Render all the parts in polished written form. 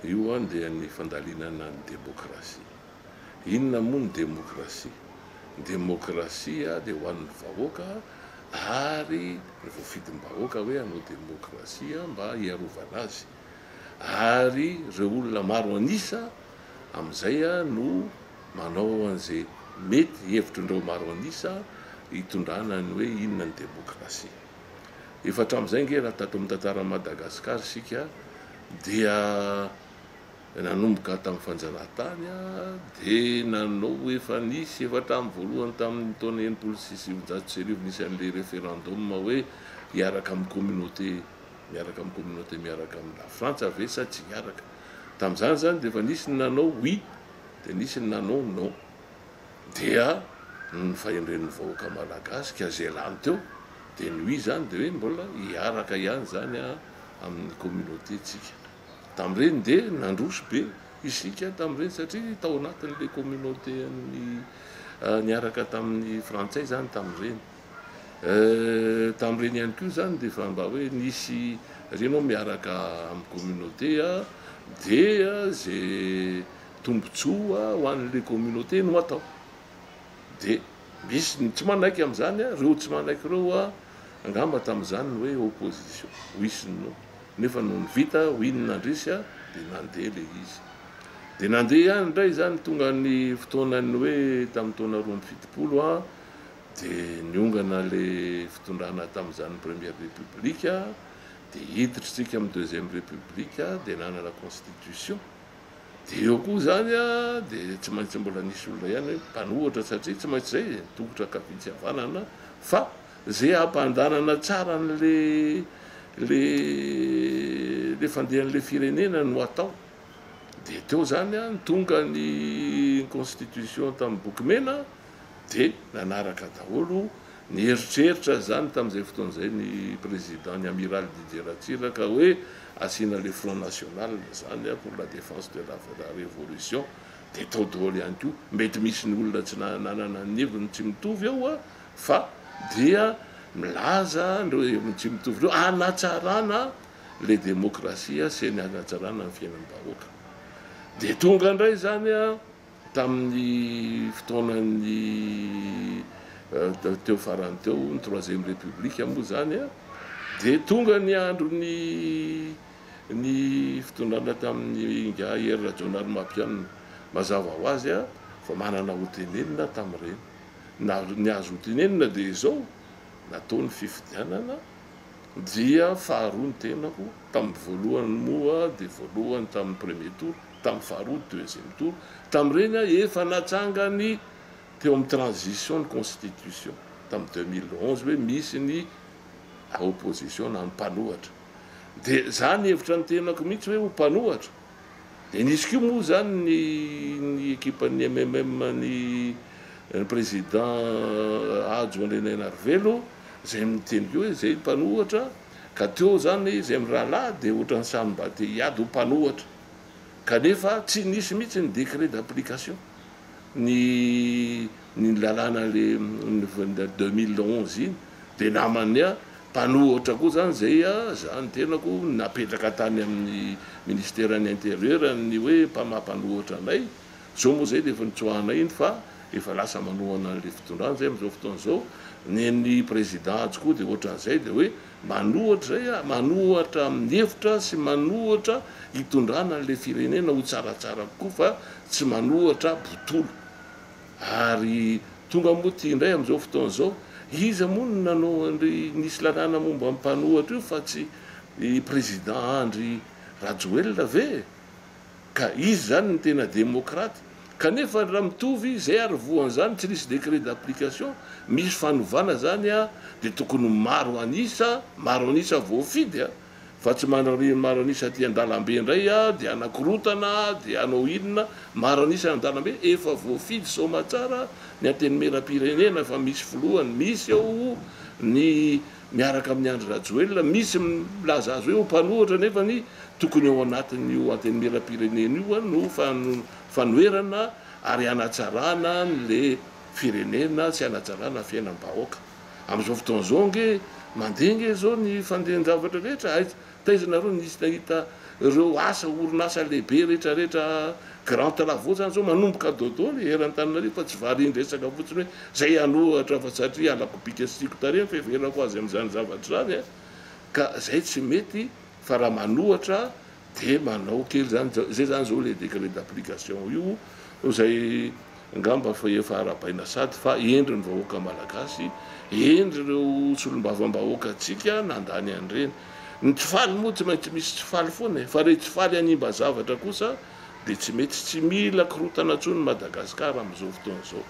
Io an dia ny fandalinana ny demokrasia. Inona moa ny demokrasia? Ny demokrasia dia ho an'ny vahoaka ary ny voafidim-bahoaka hoe hanao demokrasia mba hiarovana azy. Ary ireo olona maro an'isa amin'izay no manao an'izay mety hevitr'ireo maro an'isa hitondrana ny hoe inona ny demokrasia. Efa hatramin'izay ange raha tato amin'ny tantaran'i Madagasikara isika dia nanomboka tamin'ny fanjanahantany dia nanao efa nisy efa hatramin'ny voalohany tamin'ny taona 1960 nisy an'ilay référendum hoe hiaraka amin'ny communauté miaraka amin'ny communauté miaraka amin'ny la Frantsa ve sa tsy hiaraka. Tamin'izany izany dia efa nisy ny nanao oui dia nisy ny nanao non. Dia ny fahendren'ny vahoaka malagasy ka izay lany teo dia ny oui izany dia hoe mbola hiaraka ihany izany amin'ny communauté tsika. Tamin'ireny dia nandroso be isika tamin'ireny satria tao anatin'ilay communauté an'ny niaraka tamin'ny frantsay izany tamin'ireny. Tamin'ireny ihany koa izany dia efa mba hoe nisy ry ianao miaraka amin'ny communauté dia izay tombotsoa ho an'ilay communauté no atao. Dia misy ny tsy manaiky amin'izany, ireo tsy manaiky ireo angamba tamin'izany ny hoe opposition, oui sy ny non. Nefa nony vita oui ny nandresy dia nandeha ilay izy. Dia nandeha ihany indray izany tonga ny fotoanan'ny hoe tamin'ny taona 72 dia niongana ilay fitondrana tamin'izany première république dia hiditra isika amin'ny deuxième république dia nanana constitution. Dia eo koa izany an, dia tsy maintsy mbola nisy olona ihany hoe mpanohitra satria tsy maintsy izay e, tongotra ankavia tsy havanana fa izay hampandanana tsara an'le le le fandehan'le firenena no atao. Dia teo izany an, tonga ny constitution tamin'ny boky mena dia nanaraka daholo Nieritreritra izany tamin'izay fotoana izay ny président ny amiral Didier Ratsiraka hoe asiana le front national izany pour la défense de la révolution dia tao daholo ihany koa mety misy ny olona tsy nanana ny heviny tsy mitovy ao fa dia milaza ireo heviny tsy mitovy ireo hanatsarana le démocratie sy ny hanatsarana ny fiainam-bahoaka dia tonga indray izany Tamin'ny fotoanan'ny teo farany teo, ny troisième république moa izany dia tonga ny andron'ny ny fitondrana tamin'ny ingahy Hery Rajaonarimampianina. Mazava ho azy fa manana ho tenenina tamin'ireny. Na ny azo ho tenenina dia izao, natao ny fifidianana dia faharoa ny tenako, tamin'ny voalohany moa dia voalohany tamin'ny premier tour, tamin'ny faharoa deuxième tour, tamin'ireny aho efa natsangany teo amin'ny transition ny constitution tamin'ny 2011 hoe misy ny opposition na ny mpanohatra dia za nihevitra ny tenako mihitsy hoe ho mpanohatra dia nisy koa moa zany ny ny ekipan'ny MMM ny ny président Hajo Andrianainarivelo zay niteny koa hoe zay mpanohatra ka teo zany zay mirahalahy dia ohatran'ny samy mba te hiady ho mpanohatra Kanefa tsy nisy mihitsy ny décret d'application ny ny lalàna le 2011 iny de naman'ny a mpanohitra koa zany zay a za ny tenako napetraka tany amin'ny ministeran'ny intérieur ny hoe mpamampanohitra anay zao moa zay de efa nitsoahanay iny fa efa lasa manohana an'le fitondrana zay am'zao fotoana zao ny président atsy koa de ohatran'izay de hoe Manohatra izay aho, manohatra amin'ny hevitra sy manohatra hitondrana an'ilay firenena ho tsaratsara kokoa fa tsy manohatra botolo. Ary tonga moa ity indray amin'izao fotoana izao, iza moa no nanao an'ilay nisy lalàna momba ny mpanohatra io fa tsy i Président Andry Rajoelina ve e? Ka izy izany no tena demokraty. Kanefa raha mitovy izay ary voan'izany tsy nisy décret d'application, misy fanovana izany dia tokony ho maro an'isa, maro an'isa voafidy a, fa tsy manary maro an'isa aty an-dalambe indray dia hanakorotana dia hanao inona, maro an'isa any an-dalambe efa voafidy soamatsara ny antenimierampirenena fa misy filohany, misy eo ny miaraka amin'i Andry Rajoelina, misy milaza azy hoe ho mpanohitra nefa ny tokony ao anatin'io antenimierampirenena io no fanoherana ary hanatsarana an'le firenena sy hanatsarana fiainam-bahoaka. Amin'izao fotoana izao ange mandeha ange izao ny fandehan-javatra rehetra, aiza taiza nareo nisy nahita Ireo asa orinasa lehibe rehetra rehetra grand travaux zany zao manomboka dôdôly eran'Antananarivo fa tsy varian-dresaka fotsiny hoe zay hanohatra fa satria halako bika sy tiako tarehy ny fiheverako azy amin'izany zavatra izany a! Ka zay tsy mety fa raha manohatra de manao kely zany, zay zany zao le décret d'application io zay Angamba fa efa arahabaina sady fa hendry ny vahoaka malagasy, hendry ireo solombavambahoakantsika nandany an'ireny. Ny tsy faly moa tsy maintsy misy tsy faly foana e, fa re tsy faly hanimba zavatra kosa dia tsy mety. Tsy mila korotana intsony Madagascar amin'izao fotoana izao.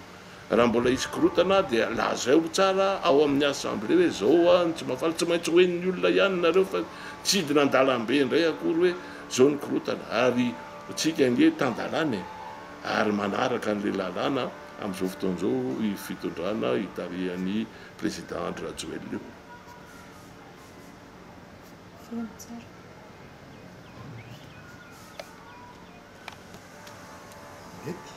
Raha mbola hisy korotana dia lazao tsara ao amin'ny assemblée hoe zao an, tsy mahafaly, tsy maintsy ho henon'ny olona ihany nareo fa tsy hidina an-dalambe indray akory hoe zao ny korotana. Ary tsika ange tan-dalàna e. ary manaraka an'ilay lalàna amin'izao fotoana izao io fitondrana itarihan'ny Président Andry Rajoelina io. Feno tsara. Mety.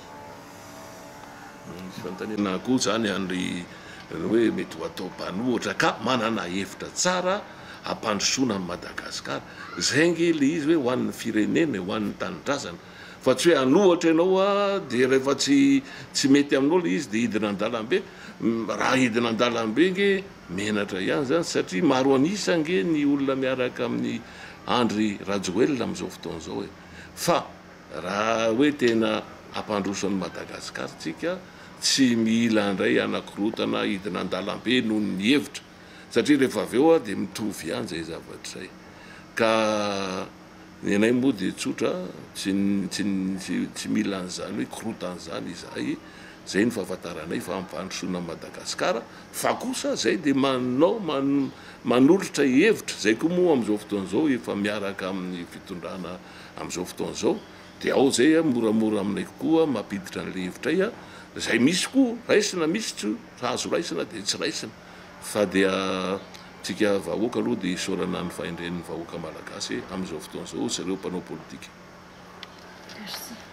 Misy fanontaniana koa izany an'ry hoe mety ho atao mpanohitra ka manana hevitra tsara hampandrosoana an'i Madagasikara. Izay ange ilay izy hoe ho an'ny firenena e, ho an'ny tanindrazana. Fa tsy hoe hanohatra ianao a, dia rehefa tsy tsy mety aminao ilay izy dia hidina an-dalambe. Raha hidina an-dalambe nge menatra ihany izany satria maro an'isa ange ny olona miaraka amin'i Andry Rajoelina amin'izao fotoana izao e. Fa raha hoe tena hampandroso an'i Madagasikara tsika, tsy mila indray hanakorotana hidina an-dalambe noho ny hevitra satria rehefa avy eo dia mitovy ihany izay zavatra izay. Ka Ny anay moa dia tsotra, tsy tsy tsy mila an'izany hoe korontana izany izahay, izay no fahafantaranay fa hampandrosoana an'i Madagasikara, fa kosa izay dia manao manolotra hevitra, izay koa moa amin'izao fotoana izao efa miaraka amin'ny fitondrana amin'izao fotoana izao, dia ao izay moramora aminay kokoa mampiditra an'ilay hevitray, izay misy koa raisina misy tsy azo raisina dia tsy raisina. Fa dia tsika vahoaka aloha dia isaorana ny fahendren'ny vahoaka malagasy amin'izao fotoana izao sy ireo mpanao politika. Merci.